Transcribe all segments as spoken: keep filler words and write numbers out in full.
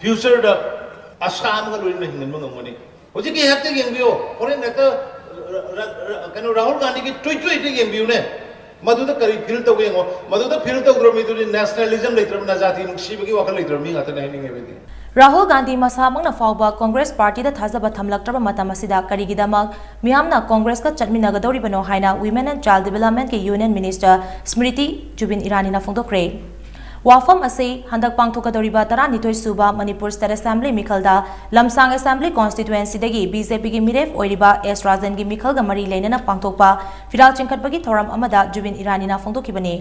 ꯐ꯭ꯌꯨꯆꯔꯗ ꯑꯁꯥ ꯑꯃꯒ ꯂꯣꯏꯅꯅ ꯍꯤꯡꯍꯟꯕ ꯉꯝꯒꯅꯤ꯫ ꯍꯧꯖꯤꯛꯀꯤ ꯍꯦꯛꯇ ꯌꯦꯡꯕꯤꯌꯨ, ꯐꯣꯔꯦꯟ ꯍꯦꯛꯇ ꯀꯩꯅꯣ ꯔꯥꯍꯨꯜ ꯒꯥꯟꯙꯤꯒꯤ ꯇ꯭ꯋꯤꯠ ꯇ꯭ꯋꯤꯠ ꯍꯦꯛꯇ ꯌꯦꯡꯕꯤꯌꯨꯅꯦ꯫ ꯃꯗꯨꯗ ꯀꯔꯤ ꯐꯤꯜ ꯇꯧꯒꯦ ꯌꯦꯡꯉꯣ꯫ ꯃꯗꯨꯗ ꯐꯤꯜ ꯇꯧꯗ꯭ꯔꯕ ꯃꯤꯗꯨꯗꯤ ꯅꯦꯁꯅꯦꯂꯤꯖꯝ ꯂꯩꯇ꯭ꯔꯕ, ꯅꯖꯥꯇꯤ ꯅꯨꯡꯁꯤꯕꯒꯤ ꯋꯥꯈꯜ ꯂꯩꯇ꯭ꯔꯕ ꯃꯤ ꯉꯥꯛꯇꯅꯦ ꯍꯥꯏꯅꯤꯡꯉꯦꯕ ꯑꯩꯗꯤ꯫ ꯔꯥꯍꯨꯜ ꯒꯥꯟꯙꯤ ꯃꯁꯥꯃꯛꯅ ꯐꯥꯎꯕ ꯀꯣꯡꯒ꯭ꯔꯦꯁ ꯄꯥꯔꯇꯤꯗ ꯊꯥꯖꯕ ꯊꯝꯂꯛꯇ꯭ꯔꯕ ꯃꯇꯝ ꯑꯁꯤꯗ ꯀꯔꯤꯒꯤꯗꯃꯛ ꯃꯤꯌꯥꯝꯅ ꯀꯣꯡꯒ꯭ꯔꯦꯁꯀ ꯆꯠꯃꯤꯟꯅꯒꯗꯧꯔꯤꯕꯅꯣ ꯍꯥꯏꯅ Women and Child Developmentꯀꯤ Union Minister Smriti Zubeen Iraniꯅ ꯐꯣꯡꯗꯣꯛꯈ꯭ꯔꯦ꯫ ꯋꯥꯐꯝ ꯑꯁꯤ ꯍꯟꯗꯛ ꯄꯥꯡꯊꯣꯛꯀꯗꯧꯔꯤꯕ ꯇꯔꯥꯅꯤꯊꯣꯏ ꯁꯨꯕ ꯃꯅꯤꯄꯨꯔ State Assembly ꯃꯤꯈꯜꯗ ꯂꯝꯁꯥꯡ Assembly Constituencyꯗꯒꯤ BJPꯒꯤ ꯃꯤꯔꯦꯞ ꯑꯣꯏꯔꯤꯕ ꯑꯦꯁ ꯔꯥꯖꯟꯒꯤ ꯃꯤꯈꯜꯒ ꯃꯔꯤ ꯂꯩꯅꯅ ꯄꯥꯡꯊꯣꯛꯄ ꯐꯤꯔꯥꯜ ꯆꯤꯡꯈꯠꯄꯒꯤ ꯊꯧꯔꯝ ꯑꯃꯗ ꯖꯨꯕꯤꯟ ꯏꯔꯥꯅꯤꯅ ꯐꯣꯡꯗꯣꯛꯈꯤꯕꯅꯤ꯫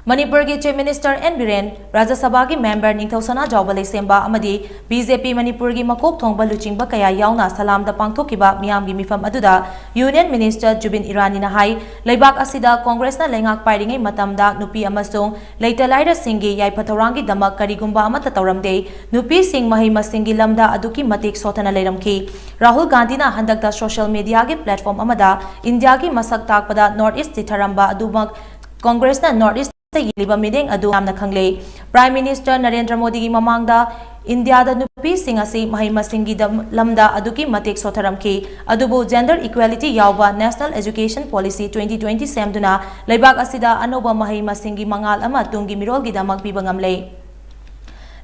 ꯃꯅꯤꯄꯨꯔꯒꯤ Chief Minister N ꯕꯤꯔꯦꯟ, ꯔꯥꯖ꯭ꯌ ꯁꯚꯥꯒꯤ member ꯅꯤꯡꯊꯧ ꯁꯅꯥꯖꯥꯎꯕ ꯂꯩꯁꯦꯝꯕ ꯑꯃꯗꯤ BJP ꯃꯅꯤꯄꯨꯔꯒꯤ ꯃꯀꯣꯛ ꯊꯣꯡꯕ ꯂꯨꯆꯤꯡꯕ ꯀꯌꯥ ꯌꯥꯎꯅ ꯁꯂꯥꯝꯗ ꯄꯥꯡꯊꯣꯛꯈꯤꯕ ꯃꯤꯌꯥꯝꯒꯤ ꯃꯤꯐꯝ ꯑꯗꯨꯗ Union Minister ꯖꯨꯕꯤꯟ ꯏꯔꯥꯅꯤꯅ ꯍꯥꯏ, ꯂꯩꯕꯥꯛ ꯑꯁꯤꯗ ꯀꯣꯡꯒ꯭ꯔꯦꯁꯅ ꯂꯩꯉꯥꯛ ꯄꯥꯏꯔꯤꯉꯩ ꯃꯇꯝꯗ ꯅꯨꯄꯤ ꯑꯃꯁꯨꯡ ꯂꯩꯇ ꯂꯥꯏꯔꯁꯤꯡꯒꯤ ꯌꯥꯏꯐ ꯊꯧꯔꯥꯡꯒꯤ ꯗꯃꯛ ꯀꯔꯤꯒꯨꯝꯕ ꯑꯃꯠꯇ ꯇꯧꯔꯝꯗꯦ꯫ ꯅꯨꯄꯤꯁꯤꯡ ꯃꯍꯩ ꯃꯁꯤꯡꯒꯤ ꯂꯝꯗ ꯑꯗꯨꯛꯀꯤ ꯃꯇꯤꯛ ꯁꯣꯠꯊꯅ ꯂꯩꯔꯝꯈꯤ꯫ ꯔꯥꯍꯨꯜ ꯒꯥꯟꯙꯤꯅ ꯍꯟꯗꯛꯇ social mediaꯒꯤ platform ꯑꯃꯗ ꯏꯟꯗꯤꯌꯥꯒꯤ ꯃꯁꯛ ꯇꯥꯛꯄꯗ North East ꯆꯤꯊꯔꯝꯕ ꯑꯗꯨꯃꯛ ꯀꯣꯡꯒ꯭ꯔꯦꯁꯅ North East ꯌꯦꯡꯂꯤꯕ ꯃꯤꯠꯌꯦꯡ ꯑꯗꯨ ꯌꯥꯝꯅ ꯈꯪꯂꯦ꯫ Prime Minister ꯅꯔꯦꯟꯗ꯭ꯔ ꯃꯣꯗꯤꯒꯤ ꯃꯃꯥꯡꯗ ꯏꯟꯗꯤꯌꯥꯗ ꯅꯨꯄꯤꯁꯤꯡ ꯑꯁꯤ ꯃꯍꯩ ꯃꯁꯤꯡꯒꯤ ꯗꯝ-, ꯂꯝꯗ ꯑꯗꯨꯛꯀꯤ ꯃꯇꯤꯛ ꯁꯣꯠꯊꯔꯝꯈꯤ꯫ ꯑꯗꯨꯕꯨ gender equality ꯌꯥꯎꯕ National Education Policy twenty twenty ꯁꯦꯝꯗꯨꯅ ꯂꯩꯕꯥꯛ ꯑꯁꯤꯗ ꯑꯅꯧꯕ ꯃꯍꯩ ꯃꯁꯤꯡꯒꯤ ꯃꯉꯥꯜ ꯑꯃ ꯇꯨꯡꯒꯤ ꯃꯤꯔꯣꯜꯒꯤꯗꯃꯛ ꯄꯤꯕ ꯉꯝꯂꯦ꯫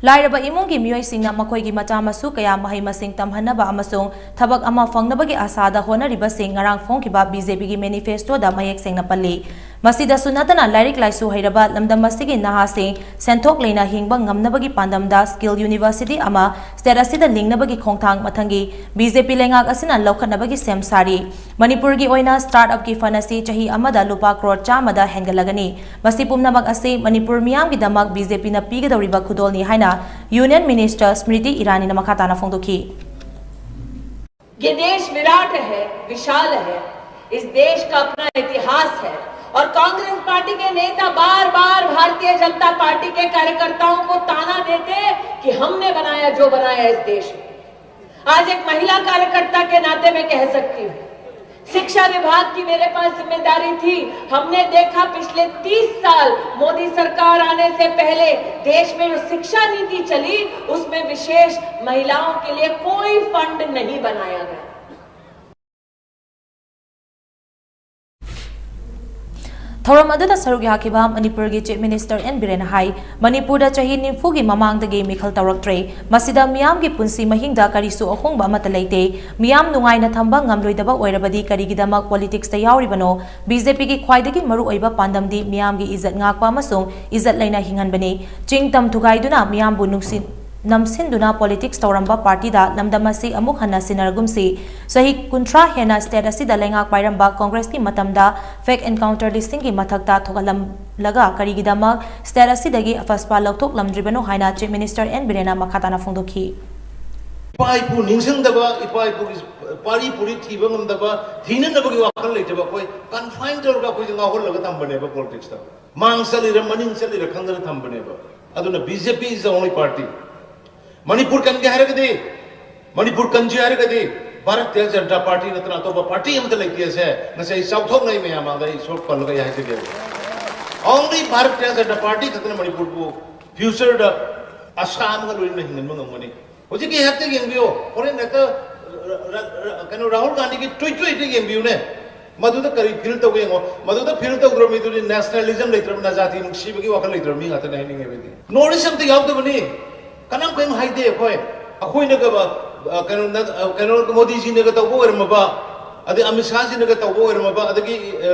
ꯂꯥꯏꯔꯕ ꯏꯃꯨꯡꯒꯤ ꯃꯤꯑꯣꯏꯁꯤꯡꯅ ꯃꯈꯣꯏꯒꯤ ꯃꯆꯥ ꯃꯁꯨ ꯀꯌꯥ ꯃꯍꯩ ꯃꯁꯤꯡ ꯇꯝꯍꯟꯅꯕ ꯑꯃꯁꯨꯡ ꯊꯕꯛ ꯑꯃ ꯐꯪꯅꯕꯒꯤ ꯑꯁꯥꯗ ꯍꯣꯠꯅꯔꯤꯕꯁꯤꯡ ꯉꯔꯥꯡ ꯐꯣꯡꯈꯤꯕ BJPꯒꯤ manifestoꯗ ꯃꯌꯦꯛ ꯁꯦꯡꯅ ꯄꯜꯂꯤ꯫ ꯃꯁꯤꯗꯁꯨ ꯅꯠꯇꯅ ꯂꯥꯏꯔꯤꯛ ꯂꯥꯏꯁꯨ ꯍꯩꯔꯕ ꯂꯝꯗꯝ ꯑꯁꯤꯒꯤ ꯅꯍꯥꯁꯤꯡ ꯁꯦꯟꯊꯣꯛ ꯂꯩꯅ ꯍꯤꯡꯕ ꯉꯝꯅꯕꯒꯤ ꯄꯥꯟꯗꯝꯗ skill university ꯑꯃ state ꯑꯁꯤꯗ ꯂꯤꯡꯅꯕꯒꯤ ꯈꯣꯡꯊꯥꯡ ꯃꯊꯪꯒꯤ BJP ꯂꯩꯉꯥꯛ ꯑꯁꯤꯅ ꯂꯧꯈꯠꯅꯕꯒꯤ ꯁꯦꯝ ꯁꯥꯔꯤ꯫ ꯃꯅꯤꯄꯨꯔꯒꯤ ꯑꯣꯏꯅ start-upꯀꯤ fund ꯑꯁꯤ ꯆꯍꯤ ꯑꯃꯗ ꯂꯨꯄꯥ ꯀ꯭ꯔꯣꯔ ꯆꯥꯝꯃꯗ ꯍꯦꯟꯒꯠꯂꯒꯅꯤ꯫ ꯃꯁꯤ ꯄꯨꯝꯅꯃꯛ ꯑꯁꯤ ꯃꯅꯤꯄꯨꯔ ꯃꯤꯌꯥꯝꯒꯤꯗꯃꯛ BJPꯅ ꯄꯤꯒꯗꯧꯔꯤꯕ ꯈꯨꯗꯣꯜꯅꯤ ꯍꯥꯏꯅ Union Minister ꯁ꯭ꯃ꯭ꯔꯤꯇꯤ ꯏꯔꯥꯅꯤꯅ ꯃꯈꯥ ꯇꯥꯅ ꯐꯣꯡꯗꯣꯛꯈꯤ꯫ ये देश विराट है, विशाल है। इस देश का अपना इतिहास है। और कांग्रेस पार्टी के नेता बार बार भारतीय जनता पार्टी के कार्यकर्ताओं को ताना देते कि हमने बनाया जो बनाया इस देश में। आज एक महिला कार्यकर्ता के नाते मैं कह सकती हूँ, शिक्षा विभाग की मेरे पास जिम्मेदारी थी। हमने देखा पिछले तीस साल मोदी सरकार आने से पहले देश में जो शिक्षा नीति चली, उसमें विशेष महिलाओं के लिए कोई फंड नहीं बनाया गया। ꯊꯧꯔꯝ ꯑꯗꯨꯗ ꯁꯔꯨꯛ ꯌꯥꯈꯤꯕ ꯃꯅꯤꯄꯨꯔꯒꯤ ꯆꯤꯐ ꯃꯤꯅꯤꯁꯇꯔ ꯑꯦꯟ ꯕꯤꯔꯦꯟꯅ ꯍꯥꯏ, ꯃꯅꯤꯄꯨꯔꯗ ꯆꯍꯤ ꯅꯤꯐꯨꯒꯤ ꯃꯃꯥꯡꯗꯒꯤ ꯃꯤꯈꯜ ꯇꯧꯔꯛꯇ꯭ꯔꯦ꯫ ꯃꯁꯤꯗ ꯃꯤꯌꯥꯝꯒꯤ ꯄꯨꯟꯁꯤ ꯃꯍꯤꯡꯗ ꯀꯔꯤꯁꯨ ꯑꯍꯣꯡꯕ ꯑꯃꯠꯇ ꯂꯩꯇꯦ꯫ ꯃꯤꯌꯥꯝ ꯅꯨꯡꯉꯥꯏꯅ ꯊꯝꯕ ꯉꯝꯂꯣꯏꯗꯕ ꯑꯣꯏꯔꯕꯗꯤ ꯀꯔꯤꯒꯤꯗꯃꯛ ꯄꯣꯂꯤꯇꯤꯛꯁꯇ ꯌꯥꯎꯔꯤꯕꯅꯣ? ꯕꯤ ꯖꯦ ꯄꯤꯒꯤ ꯈ꯭ꯋꯥꯏꯗꯒꯤ ꯃꯔꯨꯑꯣꯏꯕ ꯄꯥꯟꯗꯝꯗꯤ ꯃꯤꯌꯥꯝꯒꯤ ꯏꯖꯠ ꯉꯥꯛꯄ ꯑꯃꯁꯨꯡ ꯏꯖꯠ ꯂꯩꯅ ꯍꯤꯡꯍꯟꯕꯅꯤ꯫ ꯆꯤꯡ ꯇꯝ ꯊꯨꯒꯥꯏꯗꯨꯅ ꯃꯤꯌꯥꯝꯕꯨ ꯅꯨꯡꯁꯤ ꯅꯝꯁꯤꯟꯗꯨꯅ ꯄꯣꯂꯤꯇꯤꯛꯁ ꯇꯧꯔꯝꯕ ꯄꯥꯔꯇꯤꯗ ꯂꯝꯗꯝ ꯑꯁꯤ ꯑꯃꯨꯛ ꯍꯟꯅ ꯁꯤꯟꯅꯔꯒꯨꯝꯁꯤ꯫ ꯆꯍꯤ ꯀꯨꯟꯊ꯭ꯔꯥ ꯍꯦꯟꯅ ꯁ꯭ꯇꯦꯠ ꯑꯁꯤꯗ ꯂꯩꯉꯥꯛ ꯄꯥꯏꯔꯝꯕ ꯀꯣꯡꯒ꯭ꯔꯦꯁꯀꯤ ꯃꯇꯝꯗ ꯐꯦꯛ ꯑꯦꯟꯀꯥꯎꯟꯇꯔ ꯂꯤꯁꯤꯡꯒꯤ ꯃꯊꯛꯇ ꯊꯣꯛꯍꯜꯂꯝꯂꯒ ꯀꯔꯤꯒꯤꯗꯃꯛ ꯁ꯭ꯇꯦꯠ ꯑꯁꯤꯗꯒꯤ ꯑꯐꯁꯄꯥ ꯂꯧꯊꯣꯛꯂꯝꯗ꯭ꯔꯤꯕꯅꯣ ꯍꯥꯏꯅ ꯆꯤꯐ ꯃꯤꯅꯤꯁꯇꯔ ꯑꯦꯟ ꯕꯤꯔꯦꯟꯅ ꯃꯈꯥ ꯇꯥꯅ ꯐꯣꯡꯗꯣꯛꯈꯤ꯫ ꯏꯄꯥ ꯏꯄꯨ ꯅꯤꯡꯁꯤꯡꯗꯕ, ꯏꯄꯥ ꯏꯄꯨꯒꯤ ꯄꯥꯔꯤ ꯄꯨꯔꯤ ꯊꯤꯕ ꯉꯝꯗꯕ, ꯊꯤꯅꯅꯕꯒꯤ ꯋꯥꯈꯜ ꯂꯩꯇꯕ ꯑꯩꯈꯣꯏ ꯀꯟꯐꯥꯏꯟ ꯇꯧꯔꯒ ꯑꯩꯈꯣꯏꯁꯦ ꯉꯥꯎꯍꯜꯂꯒ ꯊꯝꯕꯅꯦꯕ ꯄꯣꯂꯤꯇꯤꯛꯁꯇ꯫ ꯃꯥꯡ ꯆꯠꯂꯤꯔ ꯃꯅꯤꯡ ꯆꯠꯂꯤꯔ ꯈꯪꯗꯅ ꯊꯝꯕꯅꯦꯕ꯫ ꯑꯗꯨꯅ B J P is the only party. Manipur ꯀꯟꯒꯦ ꯍꯥꯏꯔꯒꯗꯤ, ꯃꯅꯤꯄꯨꯔ ꯀꯟꯁꯦ ꯍꯥꯏꯔꯒꯗꯤ ꯚꯥꯔꯇꯤꯌ ꯖꯅꯇꯥ ꯄꯥꯔꯇꯤ ꯅꯠꯇꯅ ꯑꯇꯣꯞꯄ ꯄꯥꯔꯇꯤ ꯑꯃꯠꯇ ꯂꯩꯇꯦ꯫ ꯑꯁꯦ ꯉꯁꯤ ꯑꯩ ꯆꯥꯎꯊꯣꯛꯅ ꯑꯩ ꯃꯌꯥꯝ ꯃꯥꯡꯗ ꯑꯩ ꯁꯣꯔ ꯄꯜꯂꯒ ꯑꯩ ꯍꯥꯏꯖꯒꯦꯕ꯫ Only ꯚꯥꯔꯇꯤꯌ ꯖꯅꯇꯥ ꯄꯥꯔꯇꯤ ꯈꯛꯇꯅ ꯃꯅꯤꯄꯨꯔꯕꯨ ꯐ꯭ꯌꯨꯆꯔꯗ ꯑꯁꯥ ꯑꯃꯒ ꯂꯣꯏꯅꯅ ꯍꯤꯡꯍꯟꯕ ꯉꯝꯒꯅꯤ꯫ ꯍꯧꯖꯤꯛꯀꯤ ꯍꯦꯛꯇ ꯌꯦꯡꯕꯤꯌꯣ, ꯍꯣꯔꯦꯟ ꯍꯦꯛꯇ ꯔ-, ꯔ-, ꯔ-, ꯀꯩꯅꯣ ꯔꯥꯍꯨꯜ ꯒꯥꯟꯙꯤꯒꯤ ꯇ꯭ꯋꯤꯠꯇꯨ ꯍꯦꯛꯇ ꯌꯦꯡꯕꯤꯌꯨꯅꯦ꯫ ꯃꯗꯨꯗ ꯀꯔꯤ ꯐꯤꯜ ꯇꯧꯒꯦ ꯌꯦꯡꯉꯣ꯫ ꯃꯗꯨꯗ ꯐꯤꯜ ꯇꯧꯗ꯭ꯔꯕ ꯃꯤꯗꯨꯗꯤ ꯅꯦꯁꯅꯦꯂꯤꯖꯝ ꯂꯩꯇ꯭ꯔꯕꯅ, ꯖꯥꯇꯤ ꯅꯨꯡꯁꯤꯕꯒꯤ ꯋꯥꯈꯜ ꯂꯩꯇ꯭ꯔꯕ ꯃꯤ ꯉꯥꯛꯇꯅꯦ ꯍꯥꯏꯅꯤꯡꯉꯦꯕ ꯑꯩꯗꯤ꯫ ꯅꯣꯔꯠ ꯏꯁ ꯑꯝꯇ ꯌꯥꯎꯗꯕꯅꯤ꯫ ꯀꯅꯥꯝ ꯀꯔꯤꯝ ꯍꯥꯏꯗꯦ ꯑꯩꯈꯣꯏ꯫ ꯑꯩꯈꯣꯏꯅꯒ, ꯑ, ꯀꯩꯅꯣ, ꯅ-, ꯑ, ꯀꯩꯅꯣ, ꯃꯣꯗꯤꯖꯤꯅꯒ ꯇꯧꯕ ꯑꯣꯏꯔꯝꯃꯕ, ꯑꯗꯩ ꯑꯃꯤꯠ ꯁꯥꯍꯖꯤꯅꯒ ꯇꯧꯕ ꯑꯣꯏꯔꯝꯃꯕ, ꯑꯗꯒꯤ, ꯑ,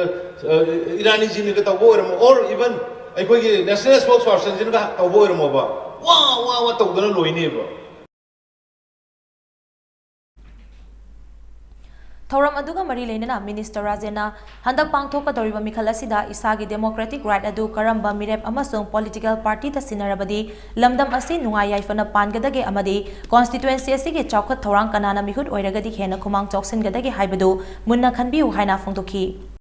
ꯑ, ꯏꯔꯥꯅꯤꯖꯤꯅꯒ ꯇꯧꯕ ꯑꯣꯏꯔꯝꯃ, or even ꯑꯩꯈꯣꯏꯒꯤ ꯅꯦꯁꯅꯦꯜ ꯁ꯭ꯄꯣꯛꯁ ꯄꯥꯔꯁꯟꯁꯤꯅꯒ ꯇꯧꯕ ꯑꯣꯏꯔꯝꯃꯕ, ꯋꯥ, ꯋꯥ, ꯋꯥ ꯇꯧꯗꯅ ꯂꯣꯏꯅꯦꯕ꯫ ꯊꯧꯔꯝ ꯑꯗꯨꯒ ꯃꯔꯤ ꯂꯩꯅꯅ ꯃꯤꯅꯤꯁꯇꯔ ꯔꯥꯖꯦꯟꯅ ꯍꯟꯗꯛ ꯄꯥꯡꯊꯣꯛꯀꯗꯧꯔꯤꯕ ꯃꯤꯈꯜ ꯑꯁꯤꯗ ꯏꯁꯥꯒꯤ ꯗꯦꯃꯣꯀ꯭ꯔꯦꯇꯤꯛ ꯔꯥꯏꯠ ꯑꯗꯨ ꯀꯔꯝꯕ ꯃꯤꯔꯦꯞ ꯑꯃꯁꯨꯡ ꯄꯣꯂꯤꯇꯤꯀꯦꯜ ꯄꯥꯔꯇꯤꯗ ꯁꯤꯟꯅꯔꯕꯗꯤ ꯂꯝꯗꯝ ꯑꯁꯤ ꯅꯨꯡꯉꯥꯏ ꯌꯥꯏꯐꯅ ꯄꯥꯟꯒꯗꯒꯦ ꯑꯃꯗꯤ ꯀꯣꯟꯁꯇꯤꯇ꯭ꯋꯦꯟꯁꯤ ꯑꯁꯤꯒꯤ ꯆꯥꯎꯈꯠ ꯊꯧꯔꯥꯡ ꯀꯅꯥꯅ ꯃꯤꯍꯨꯠ ꯑꯣꯏꯔꯒꯗꯤ ꯍꯦꯟꯅ ꯈꯨꯃꯥꯡ ꯆꯥꯎꯁꯤꯟꯒꯗꯒꯦ ꯍꯥꯏꯕꯗꯨ ꯃꯨꯟꯅ ꯈꯟꯕꯤꯌꯨ ꯍꯥꯏꯅ ꯐꯣꯡꯗꯣꯛꯈꯤ꯫